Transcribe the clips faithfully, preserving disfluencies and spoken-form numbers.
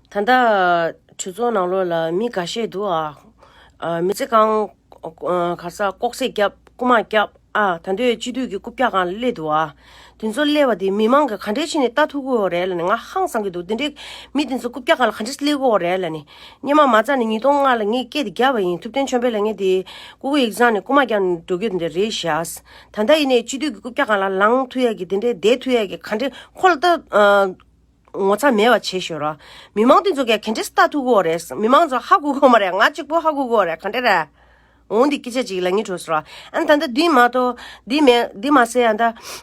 ད་ལྟ་གྲོས་ཚོགས་ནང་ལོགས་ལ་མི་འགའ་ཤས་འདུག་ཨ། ཨ། མི་ཚེ་གང་། ཨ། ག་ས་ལྐོག་གསོད་བརྒྱབ། རྐུ་མ་བརྒྱབ། ཨ། ད་འདོད་སྤྱི་འཐུས་ཀྱི་རྐུབ་བཀྱག་སྒང་ལ་སླེབས་འདུག་ཨ། དེ་ཚོ་སླེབས་པ་དེ་མི་མང་གིས་ག་འདྲས་བྱས་ནས་ལྟ་ཐུབ་ཀྱི་ཡོད་རེད་ལབ་ནས་ང་ཧང་སང་གི་འདུག་དེ་འདྲའི་མི་དེ་ཚོ་རྐུབ་བཀྱག་སྒང་ལ་ག་འདྲས་སླེབས་ཀྱི་ཡོད་རེད་ལབ་ནས། སྔོན་མ་མ་རྩ་ནས་ཉིས་སྟོང་ལྔ་ལ་ངས་སྐད་དེ་བརྒྱབ་པ་ཡིན། ཐུབ་བསྟན་ཆོས་འཕེལ་ལགས་ངས་དེ་ཀུ་ཀུ་ཡིག་ཚང་ནས་རྐུ་མ་བརྒྱབ་ནས་འགྲོ་རྒྱུ་དེ་འདྲ་རེད་ཤག་ད་ལྟ་ཡིན་ནའི་སྤྱི་འཐུས་ཀྱི་རྐུབ་བཀྱག་སྒང་ལ་ལངས་ཐུབ་ཡ་གི་དེ་འདྲའི་བསྡད་ཐུབ་ཡ་གི་ག་འདྲས་ཁོ་ལ་ལྟ། ཨ། ངོ་ཚ་མེད་པ་བྱེད་ཤོག་ར། མི་མང་དེ་ཚོ་གས་ག་འདྲས་ལྟ་ཐུབ་ཀྱི་ཡོད་རེད། མི་མང་ཚོ་ཧ་གོ་གི་ཡོད་མ་རེད། ང་གཅིག་པོ་ཧ་གོ་གི་ཡོད་རེད། ག་འདྲས་རེད། འོ་འདི་སྐད་ཆ་ཅིག་ལབ་སྙིང་བྲོ་སོང་ར། ཨ་ནི་ད་ལྟ་འདི་མ་གཏོགས་འདི་མེད། འདི་མ་ཟད་ཨ་ད་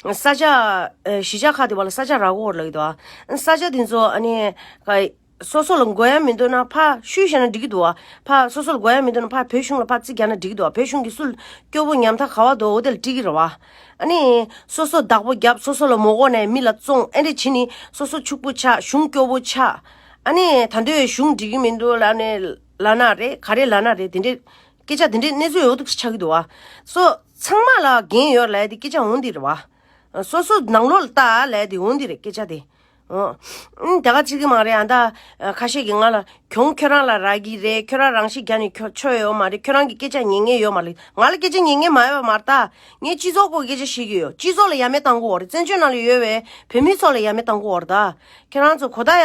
ས་ཆ། ཨ། གཞིས་ཆགས་ཁག་དེ་བ་ལ་ས་ཆ་རག་གི་ཡོད་རེད་ལབ་ཀྱི་འདུག་ཨ་ནི་ས་ཆ་དེ་ཚོ་ཨ་ནི་ག་སོ་སོ་ལ་དགོས་ཡ་མི་འདུག་ན་ཕར་ཤུལ་བཞག་ན་འགྲིག་གི་འདུག་ཨ། ཕར་སོ་སོ་ལ་དགོས་ཡ་མི་འདུག་ན་ཕར་བོད་གཞུང་ལ་ཕར་རྩིས་རྒྱག་ན་འགྲིག་གི་འདུག་ཨ། བོད་གཞུང་གི་སུ་སྐྱོ་པོ་ཉམ་ཐག་ག་བ་འདུག་འོ་དེ་ལ་འགྲིག་གི་རེད་བ། ཨ་ནི་སོ་སོ་བདག་པོ་བརྒྱབ། སོ་སོ་ལ་མི་དགོས་ནས་མི་ལ་བཙོང་། ཨེ་འདྲས་བྱས་ནས་སོ་སོ་ཕྱུག་པོ་ཆགས། གཞུང་སྐྱོ་པོ་ཆགས། ཨ་ནི་ད་འདོད་གཞུང་འགྲིག་གི་མི་འདུག་ལབ་ནས་ལབ་ན་རེད། ག་རེ་ལབ་ན་རེད། དེ་འདྲས་སྐད་ཆ་དེ་འདྲས་གནས་ཚུལ་ཡོད་འདུག་ཆགས་ཀྱི་འདུག་བ། སོ་ཚང་མ་ལ་འགན་ཡོད་ལབ་ཡ་དེ་སྐད་ཆ་འོ་འདི་རེད་བ། སོ་སོ་ནང་ལོགས་ལ་ལྟ་ལབ་ཡ་དེ་འོ་འདི་རེད་སྐད་ཆ་དེ། ཨོ། ཨང་། དེ་ག་ཅིག་གི་མ་རེད། ཨ་ད་ཁ་ཤས་ཀྱིས་ང་ལ་གྱོང་ཁྱོད་རང་ལ་རག་གི་རེད། ཁྱོད་རང་རང་ཤི་རྒྱག་ནས་ཁྱོད་ཆོ་ཡོད་མ་རེད། ཁྱོད་རང་གི་སྐད་ཆ་ཉན་མཁན་ཡོད་མ་རེད། ང་ལ་སྐད་ཆ་ཉན་མཁན་མ་ཡོད་པ་མ་རེད་ད། ངས་སྤྱི་ཚོགས་སྐོར་སྐད་ཆ་བཤད་ཀྱི་ཡོད། སྤྱི་ཚོགས་ལ་ཡ་མེད་བཏང་གི་ཡོད་རེད། བཙན་བྱོལ་ནང་ལ་ཡོད་པའི་བོད་མི་ཚོ་ལ་ཡ་མེད་བཏང་གི་ཡོད་རེད་ད། ཁྱོད་རང་ཚོ་གོ་བརྡ་ཡག་